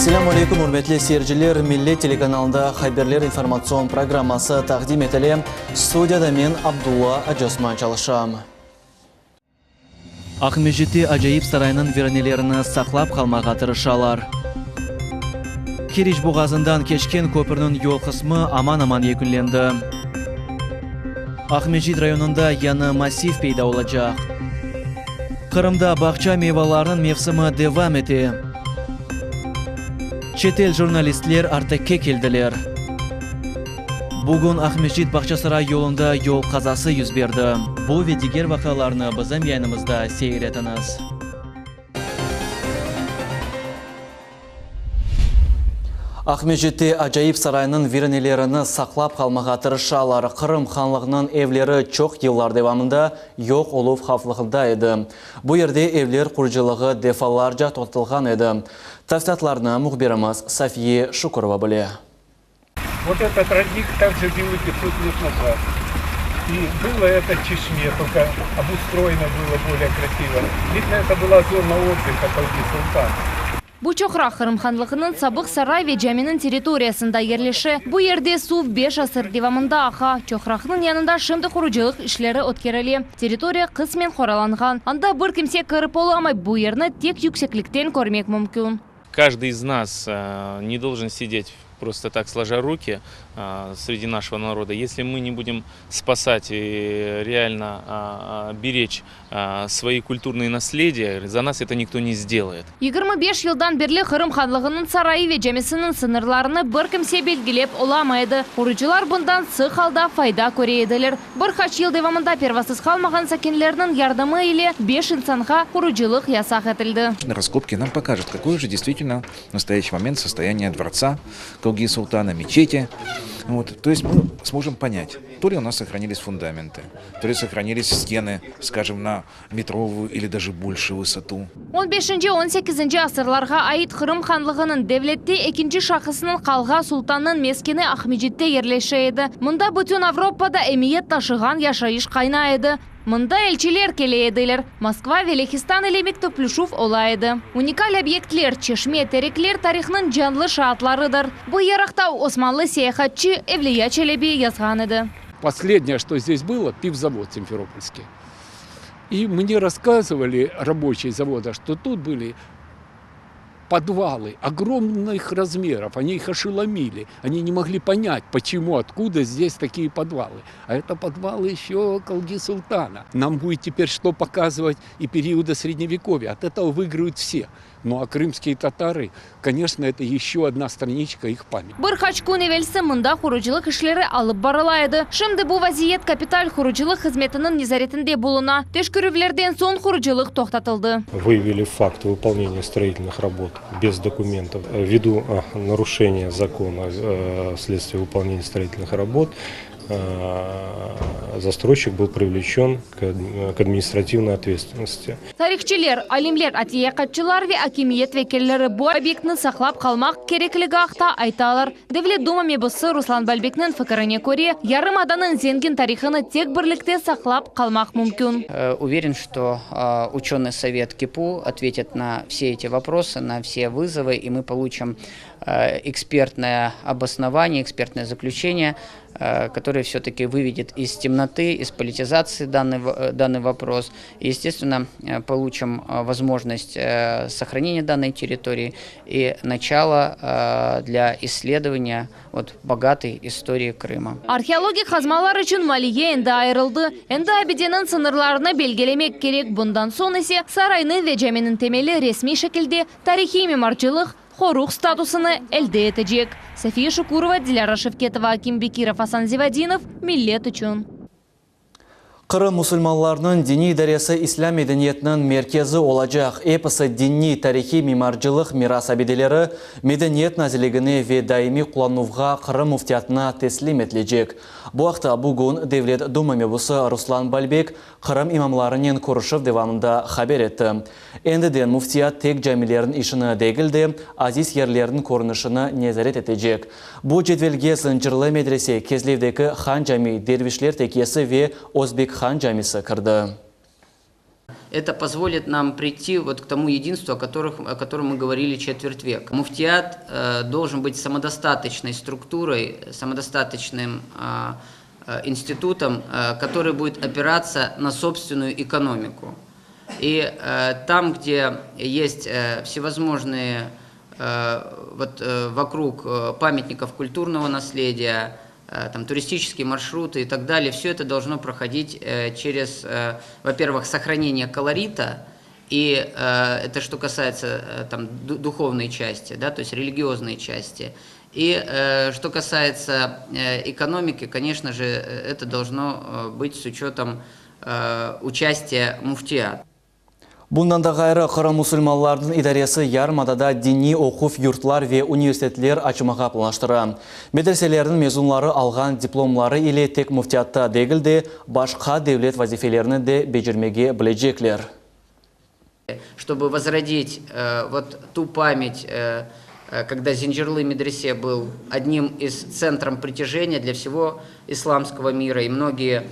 Selâm aleyküm, ürmetli seyirciler! Millet telekanalında Haberler informatsion programması taqdim etile. Studiyada men, Abdulla Acıosman çalışam. Aqmescitte acayip saraynıñ viranelerini saqlap qalmağa tırışalar. Keriç boğazından keçken köpürniñ yol qısmı aman-aman yekünlendi. Aqmescit rayonında yañı massiv peyda olacaq. Qırımda bağça meyvalarınıñ mevsimi devam ete. Çetel jurnalistler Artekke keldiler. Bugün Aqmescit-Bağçasaray yolunda yol qazası yüz berdi. Bu ve diger vaqialarnı bizim yayınımızda seyir etiñiz. Aqmescitte acayip saraynıñ viranelerini saqlap qalmağa tırışalar. Qırım hanlığınıñ evleri çoq yıllar devamında yoq oluv havflığında edi. Bu yerde evler qurucılığı defalarca toqtatılğan edi. Tafsilâtlarnı mühbirimiz Safiye Şukurova bile. Vot etot rodnik takje bil i 500 let nazad. I bylo eto çeşme, tolko obustroeno bylo bolее krasivo. Vidno eto byla zona otdıha Kalgi Sultan. Bu çoqraq Qırım hanlığınıñ sabıq saray ve caminiñ territoriyasında yerleşe. Bu yerde suv beş asır devamında aqa. Çoqraqnıñ yanında şimdi qurucılıq işleri ötkerile. Territoriya qısmen qoralanğan. Anda bir kimse kirip olamay, bu yerni tek yükseklikten körmek mümkün. Каждый из нас не должен сидеть просто так сложа руки среди нашего народа. Если мы не будем спасать и реально беречь свои культурные наследия, за нас это никто не сделает. 25 yıldan berli Qırım hanlığınıñ sarayı ve camisiniñ sıñırlarını bir kimse belgilep olamay edi. Qurucılar bundan sıq alda fayda köre ediler. Bir qaç yıl devamında pervasız qalmağan sakinlerniñ yardımı ile beş insanğa qurucılıq yasaq etildi. Раскопки нам покажут, какое же действительно в настоящий момент состояние дворца Калги Султана, мечети. Вот. То есть мы сможем понять, то ли у нас сохранились фундаменты, то ли сохранились стены, скажем, на метровую или даже больше высоту. On beşinci, on sekizinci asırlarğa ait Qırım hanlığınıñ devlette ekinci şahısınıñ Qalğa Sultannıñ meskeni Aqmescitte yerleşe edi. Mında bütün Avropada emiyet taşığan yaşayış qaynay edi. Mında elçiler kele ediler, Moskva ve Lehistan ile mektüplüşüv ola edi. Unikal obyektler, çeşme, terekler tarihnıñ canlı şaatlarıdır. Bu yer aqta osmanlı seyahatçı Evliya Çelebi yazğan edi. Последнее, что здесь было, пивзавод Симферопольский. И мне рассказывали рабочие завода, что тут были подвалы огромных размеров, они их ошеломили, они не могли понять, почему, откуда здесь такие подвалы. А это подвалы еще Калги Султана. Нам будет теперь что показывать и периода Средневековья. От этого выиграют все. Ну а крымские татары, конечно, это еще одна страничка их памяти. Bir qaç kün evelsi mında qurucılıq işleri alıp barıla edi. Şimdi bu vaziyet kapital qurucılıq hızmetiniñ nezaretinde buluna. Teşkerüvlerden soñ qurucılıq toqtatıldı. Выявили факт выполнения строительных работ без документов ввиду нарушения закона вследствие выполнения строительных работ застройщик был привлечен к административной ответственности. Tarihçiler, alimler, atiqiyatçılar ve akimiyet vekilleri bu obyektni saqlap qalmaq kerekligi aqta aytalar. Devlet Duma mebusı Ruslan Balbekniñ fikrine köre, yarımadanıñ zengin tarihını tek birlikte saqlap qalmaq mümkün. Уверен, что ученый совет КИПУ ответит на все эти вопросы, на все вызовы, и мы получим экспертное обоснование, экспертное заключение, которое все-таки выведет из темноты, из политизации данный вопрос. И, естественно, получим возможность сохранения данной территории и начало для исследования вот, богатой истории Крыма. Arheologik qazmalar içün maliye endi ayırıldı. Endi abideniñ sıñırlarını belgilemek kerek. Bundan soñ ise saraynıñ ve caminiñ temeli resmiy şekilde tarihiy mimarcılıq qoruq statusını elde etecek. Safiye Şukurova, Dilâra Şevketova, Akim Bekirov, Asan Zivadinov, Millet içün. Qırım musulmanlarınıñ diniy idaresi islâm medeniyetiniñ merkezi olacaq. Episi diniy, tarihiy, mimarcılıq miras abideleri Medeniyet nazirligine ve daimiy qullanuvğa Qırım müftiyatına teslim etilecek. Bu aqta bugün Devlet Duma mebusı Ruslan Balbek Qırım imamlarınen körüşüv devamında haber etti. Endiden müftiyat tek camilerniñ işini degil de, aziz yerlerniñ körünişini nezaret etecek. Bu cedvelge Zıncırlı medrese, Kezlevdeki Han cami, Dervişler tekiyesi ve Özbek Han camisi kirdi. Это позволит нам прийти вот к тому единству, о которых, о котором мы говорили четверть века. Муфтият э, должен быть самодостаточной структурой, самодостаточным э, институтом, который будет опираться на собственную экономику. И там, где есть всевозможные вот вокруг памятников культурного наследия, там, туристические маршруты и так далее, все это должно проходить через, во-первых, сохранение колорита, и это что касается там, духовной части, да, то есть религиозной части. И что касается экономики, конечно же, это должно быть с учетом участия муфтият. Bundan da ğayrı, Qırım musulmanlarınıñ idaresi yarımadada diniy oquv yurtlar ve universitetler açmağa planlaştıra. Medreselerniñ mezunları alğan diplomları ile tek müftiyatta degil de, başqa devlet vazifelerini de becermege bilecekler. Чтобы возродить вот ту память, когда Зинджирлы медресе был одним из центров притяжения для всего исламского мира, и многие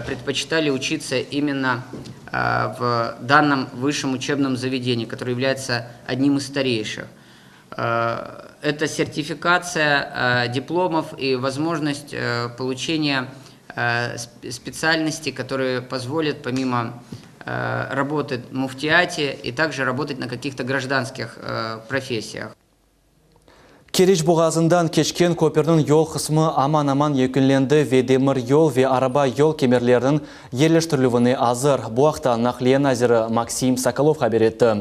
предпочитали учиться именно в данном высшем учебном заведении, которое является одним из старейших. Это сертификация дипломов и возможность получения специальностей, которые позволят помимо работать в муфтияте и также работать на каких-то гражданских профессиях. Keriç boğazından keçken köpürniñ yol qısmı aman-aman yekünlendi ve demir yol ve araba yol kemerleriniñ yerleştirilüvine azır. Bu aqta Naqliye naziri Maksim Sokolov haber etti.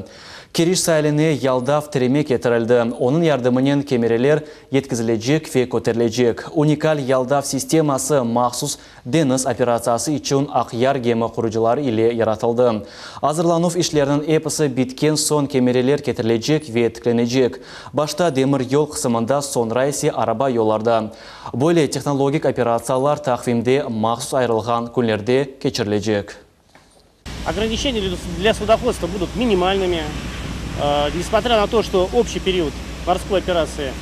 Keriç sailine yaldav tireme ketirildi. Onıñ yardımınen kemereler yetkizilecek ve köterilecek. Unikal yaldav sisteması mahsus deñiz operatsiyası içün Aqyar gemi qurucıları ile yaratıldı. Azırlanuv işleriniñ episi bitken soñ kemereler ketirilecek ve tiklenecek. Başta demir yol qısımında, soñra ise araba yollarda. Böyle tehnologik operatsiyalar taqvimde mahsus ayırılğan künlerde keçirilecek. Ограничения для судоходства будут минимальными. Несмотря на то, что общий период морской операции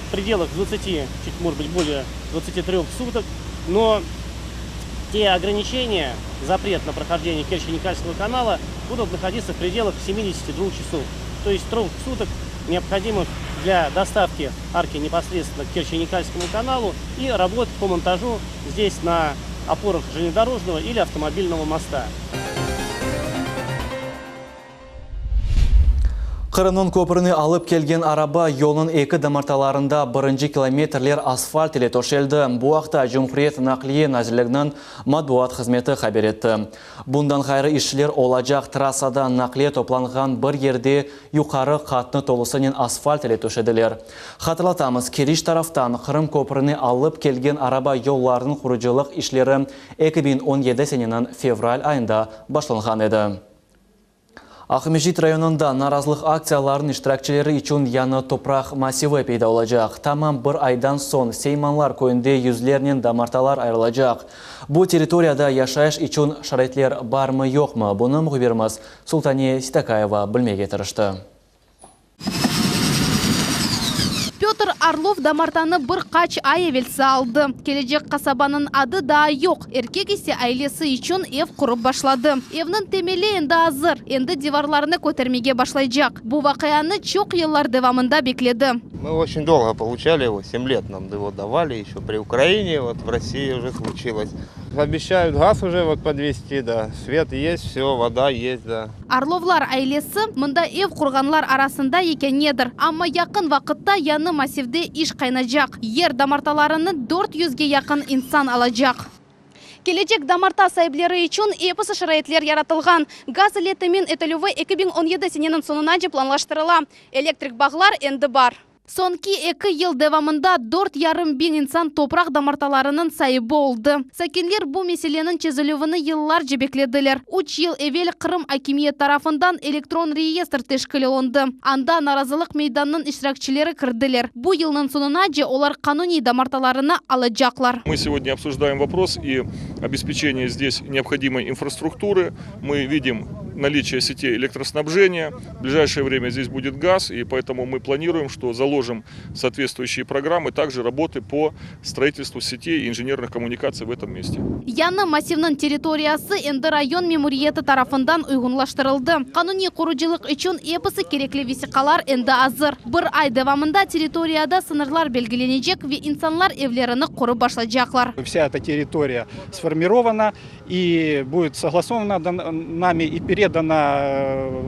в пределах 20, чуть может быть более 23 суток, но те ограничения, запрет на прохождение Керчи-Еникальского канала будут находиться в пределах 72 часов. То есть трех суток, необходимых для доставки арки непосредственно к Керчи-Еникальскому каналу и работ по монтажу здесь на опорах железнодорожного или автомобильного моста. Qırımnıñ köprüne alıp kelgen araba yolunıñ eki damartalarında birinci kilometrler asfalt ile töşeldi. Bu aqta Cumhuriyet Naqliye nazirliginiñ matbuat hızmeti haber etti. Bundan ğayrı işçiler olacaq trassada naqliye toplanğan bir yerde yuqarı qatnı tolusınen asfalt ile töşediler. Hatırlatamız, Keriç taraftan Qırım köprüne alıp kelgen araba yollarınıñ qurucılıq işleri 2017 seneniñ fevral ayında başlanğan edi. Aqmescit rayonında narazılıq aktsiyalarınıñ iştirakçileri içün yañı topraq massivi peyda olacaq. Tamam bir aydan soñ Seymanlar köyünde yüzlernen damartalar ayırılacaq. Bu territoriyada yaşayış içün şaraitler barmı-yoqmı, bunı mühbirimiz Sultaniye Sitakayeva bilmege tırıştı. Pötr Orlov damartanı bir qaç ay evelsi aldı. Kelecek qasabanıñ adı daa yoq, erkek ise ailesi içün ev qurıp başladı. Evniñ temeli endi azır, endi divarlarını kötermege başlaycaq. Bu vaqianı çoq yıllar devamında bekledi. Мы очень долго получали его, 7 лет нам его давали, еще при Украине, вот в России уже случилось. Обещают газ уже вот подвести, да, свет есть, все, вода есть, да. Orlovlar ailesi mında ev qurğanlar arasında yekânedir. Amma yaqın vaqıtta yañı massivde iş qaynacaq. Yer damartalarını 400ge yaqın insan alacaq. Kelecek damarta saipleri içün episi şaraitler yaratılğan. Gaz ile temin etilüvi 2017 seneniñ soñunace planlaştırıla. Elektrik bağlar endi bar. Soñki eki yıl devamında 4,5 biñ insan topraq damartalarınıñ saibi oldı. Sakinler bu meseleniñ çezilüvini yıllarca beklediler. Üç yıl evel Qırım akimiyet tarafından elektron reyestr teşkil olundı. Anda narazılıq meydanınıñ iştirakçileri kirdiler. Bu yılnıñ soñunace olar qanuniy damartalarını alacaqlar. Мы сегодня обсуждаем вопрос и. Обеспечение здесь необходимой инфраструктуры. Мы видим наличие сетей электроснабжения. В ближайшее время здесь будет газ, и поэтому мы планируем, что заложим соответствующие программы, также работы по строительству сетей и инженерных коммуникаций в этом месте. Yañı massivniñ territoriyası endi rayon memuriyeti tarafından uyğunlaştırıldı. Qanuniy qurucılıq içün episi kerekli vesiqalar endi azır. Bir ay devamında territoriyada sıñırlar belgilenecek ve insanlar evlerini qurıp başlaycaqlar. Vsâ eta territoriya sformirovana i budet soglasovana nami i peredana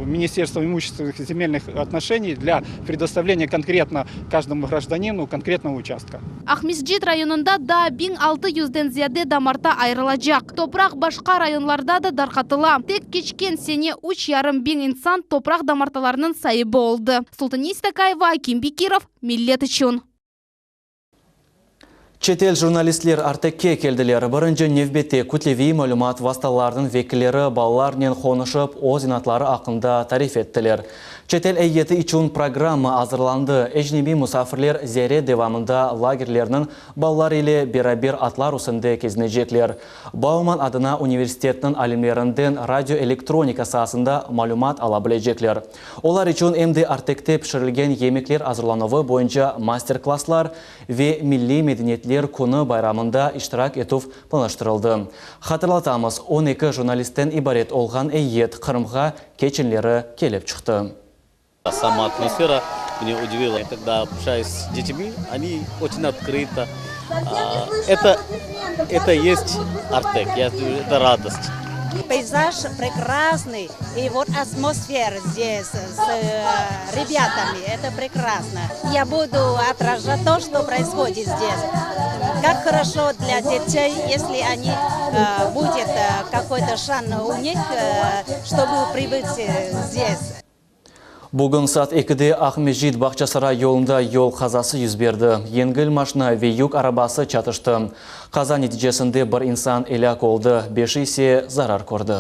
v Ministerstvo imushchestvennych i zemelnych otnosheniy dlâ predostavleniya konkretno kajdomu grajdaninu konkretnogo uçastka. Aqmescit rayonında daa 1600 yüzden ziyade damarta ayırılacaq. Topraq başqa rayonlarda da darqatıla. Tek keçken sene üç yarım biñ insan topraq damartalarınıñ saibi oldı. Sultaniye Stakayeva, Akim Bekirov, Millet içün. Çetel jurnalistler Artekke keldiler. Birinci nevbette kütleviy malümat vastalarınıñ vekilleri balalarnen qonuşıp, öz zenaatları aqqında tarif ettiler. Çetel eyyeti içün programma azırlandı. Ecnebiy musafirler ziyaret devamında lagerlerniñ balaları ile beraber atlar üstünde kezinecekler. Bauman adına universitetniñ alimlerinden radioelektronika saasında malümat ala bilecekler. Olar içün em de Artekte pişirilgen yemekler azırlanuvı boyunca master-klasslar ve Milliy medeniyetler künü bayramında iştirak etüv planlaştırıldı. Hatırlatamız, on eki jurnalistten ibaret olğan eyyet Qırımğa keçenleri kelip çıqtı. Сама атмосфера меня удивила. Я когда общаюсь с детьми, они очень открыто. Это, это есть Артек, я, это радость. Пейзаж прекрасный, и вот атмосфера здесь с ребятами, это прекрасно. Я буду отражать то, что происходит здесь. Как хорошо для детей, если они э, будет э, какой-то шанс у них, э, чтобы прибыть здесь. Bugün saat 2-de Aqmescit Bağçasaray yolunda yol qazası yüz berdi. Yengil maşina ve yük arabası çatıştı. Qaza neticesinde bir insan elâk oldı, beşi ise zarar kördi.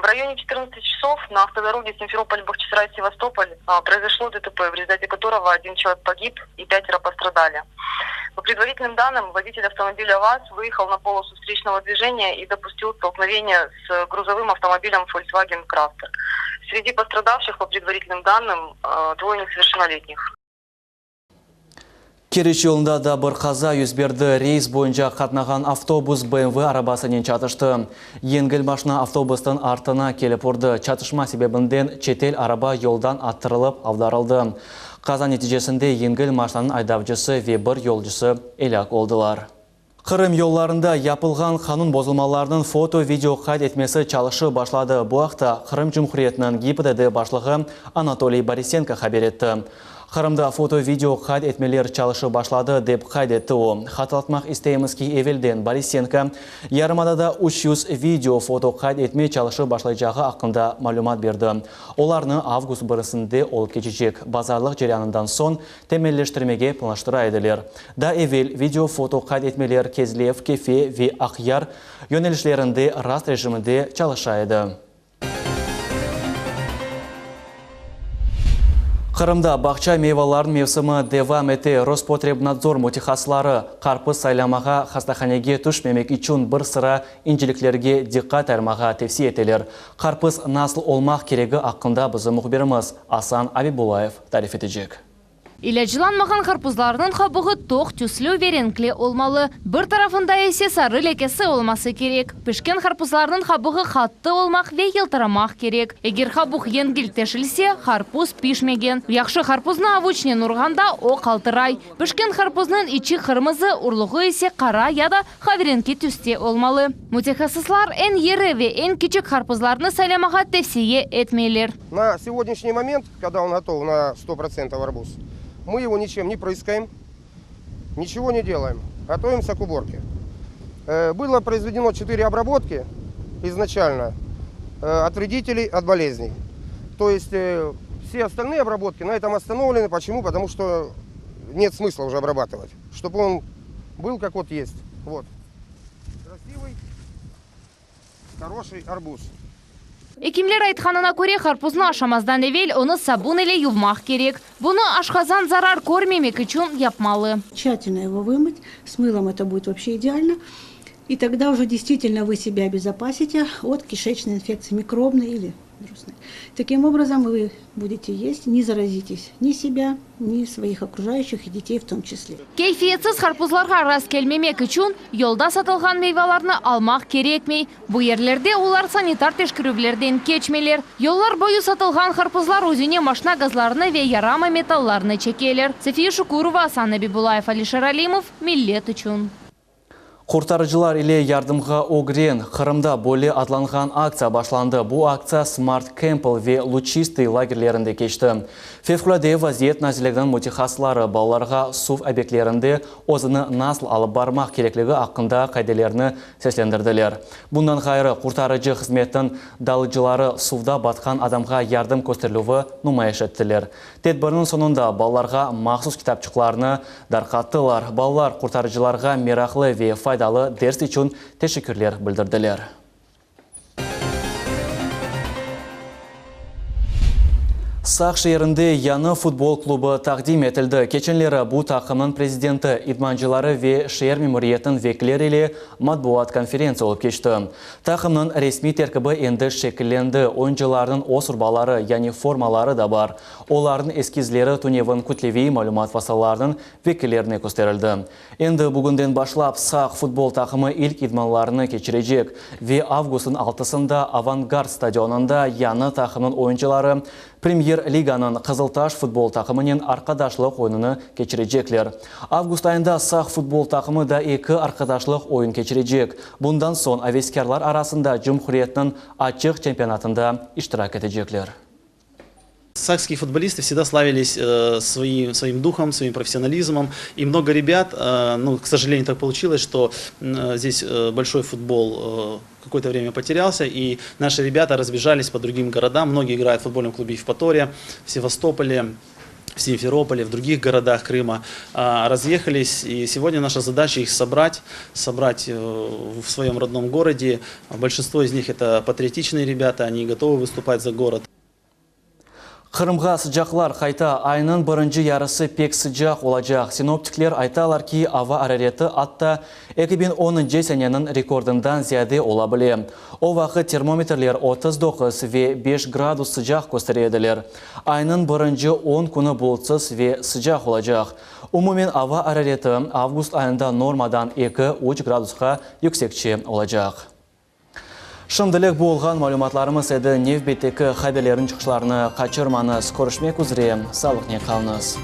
В районе 14 часов на автодороге Симферополь-Бахчисарай-Севастополь произошло ДТП, в результате которого один человек погиб и пятеро пострадали. По предварительным данным, водитель автомобиля ВАЗ выехал на полосу встречного движения и допустил столкновение с грузовым автомобилем Volkswagen Crafter. Среди пострадавших, по предварительным данным, двое несовершеннолетних. Keriç yolunda da bir qaza yüz berdi. Reys boyunca qatnağan avtobus BMW arabasınen çatıştı. Yengil maşina avtobustan artına kelip urdı. Çatışma sebebinden çetel araba yoldan attırılıp avdarıldı. Qaza neticesinde yengil maşinanıñ aydavcısı ve bir yolcusı elâk oldılar. Qırım yollarında yapılğan qanun bozulmalarınıñ foto-video qayd etmesi çalışıp başladı. Bu aqta Qırım Cumhuriyetiniñ GİBDD başlığı Anatoliy Borisenko haber etti. Qırımda foto-video qayd etmeler çalışıp başladı, dep qayd etti o. Hatırlatmaq isteymiz ki, evelden Borisenko yarımadada 300 video-foto qayd etme çalışıp başlaycağı aqqında malümat berdi. Olarnı avgust birisinde olıp keçecek bazarlıq ceryanından soñ temelleştirmege planlaştıra ediler. Daa evel video-foto qayd etmeler Kezlev, Kefe ve Aqyar yönelişlerinde rast rejiminde çalışa edi. Qırımda bağça meyvalarınıñ mevsimi devam ete. Rospotrebnadzor mütehassısları qarpız saylamağa hastahanege tüşmemek içün bir sıra inceliklerge diqqat ayırmağa tevsiye eteler. Qarpız nasıl olmaq keregi aqqında bizim mühbirimiz Asan Abibullayev tarif etecek. İlâclanmağan qarpızlarnıñ qabuğı toq tüslü ve renkli olmalı. Bir tarafında ise sarı lekesi olması kerek. Pişken qarpızlarnıñ qabuğı qattı olmaq ve yıltıramaq kerek. Eger qabuq yengil teşilse, qarpız pişmegen. Yahşı qarpıznı avuçnen urğanda o qaltıray. Pişken qarpıznıñ içi qırmızı, urluğı ise qara ya da qaverenki tüste olmalı. Mütehassıslar eñ iri ve eñ kiçik qarpızlarnı saylamağa tevsiye etmeyler. На сегодняшний момент, когда он готов на 100% арбуз, мы его ничем не прыскаем, ничего не делаем. Готовимся к уборке. Было произведено 4 обработки изначально от вредителей, от болезней. То есть все остальные обработки на этом остановлены. Почему? Потому что нет смысла уже обрабатывать. Чтобы он был как вот есть. Вот. Красивый, хороший арбуз. Ekimler aytqanına köre, qarpuznı aşamazdan evel onı sabun ile yuvmaq kerek. Bunı aşqazan zarar körmemek içün yapmalı. Tşçательно его вымыть, с мылом это будет вообще идеально, и тогда уже действительно вы себя обезопасите от кишечной инфекции, микробной или вирусной. Таким образом вы будете есть, не заразитесь ни себя, ни своих окружающих и детей в том числе. Keyfiyetsiz qarpuzlarğa rastkelmemek içün, yolda satılğan meyvalarnı almaq kerekmey. Bu yerlerde olar sanitar teşkerüvlerden keçmeyler. Yollar boyu satılğan qarpuzlar özüne maşna gazlarını ve yaramay metallarnı çekeler. Safiye Şukurova, Asan Abibullayev, Alişer Alimov, Millet içün. Qurtarıcılar ile yardımğa ögren, Qırımda böyle adlanğan aktsiya başlandı. Bu aktsiya Smart Campbell ve Luçistıy lagerlerinde keçti. Fevqulâde vaziyet nazirliginiñ mütehassısları balalarğa suv obyektlerinde özüni nasıl alıp barmaq kerekligi aqqında qaidelerni seslendirdiler. Bundan ğayrı, qurtarıcı hızmetniñ dalıcıları suvda batqan adamğa yardım kösterilüvi numayış ettiler. Tedbirniñ soñunda balalarğa mahsus kitapçıqlarnı darqattılar. Balalar qurtarıcılarğa meraqlı ve faydalı ders içün teşekkürler bildirdiler. Saq şeerinde yañı futbol klubı taqdim etildi. Keçenleri bu taqımnıñ prezidenti, idmancıları ve şeer memuriyetiniñ vekilleri ile matbuat konferentsiya olıp keçti. Taqımnıñ resmiy terkibi endi şekillendi, oyuncılarnıñ öz urbaları, yani formaları da bar. Olarnıñ eskizleri tünevin kütleviy malümat vastalarınıñ vekillerine kösterildi. Endi bugünden başlap Saq futbol taqımı ilk idmanlarını keçirecek ve avgustnıñ altısında Avangard stadionında yañı taqımnıñ oyuncıları Premyer Liganıñ Qızıltaş futbol taqımınen arqadaşlıq oyunını keçirecekler. Avgust ayında Saq futbol taqımı da eki arqadaşlıq oyun keçirecek. Bundan soñ aveskârlar arasında cumhuriyetniñ açıq çempionatında iştirak etecekler. Сакские футболисты всегда славились э, своим, своим духом, своим профессионализмом. И много ребят, э, ну, к сожалению, так получилось, что э, здесь большой футбол какое-то время потерялся, и наши ребята разбежались по другим городам. Многие играют в футбольном клубе Евпатория, в Севастополе, в Симферополе, в других городах Крыма, разъехались. И сегодня наша задача их собрать, собрать в своем родном городе. Большинство из них это патриотичные ребята, они готовы выступать за город. Qırımğa sıcaqlar qayta. Aynıñ birinci yarısı pek sıcaq olacaq. Sinoptikler aytalar ki, ava arareti atta 2010-ncı seneniñ rekordından ziyade ola bile. O vaqıt termometrler 39 ve beş gradus sıcaq köstere ediler. Aynıñ birinci on künü bulutsız ve sıcaq olacaq. Umumen ava arareti avgust ayında normadan eki, üç gradusqa yüksekçe olacaq. Şimdilik bu olğan malümatlarımız edi. Nevbetteki haberlerniñ çıqışlarını qaçırmañız. Körüşmek üzre, sağlıqnen qalıñız.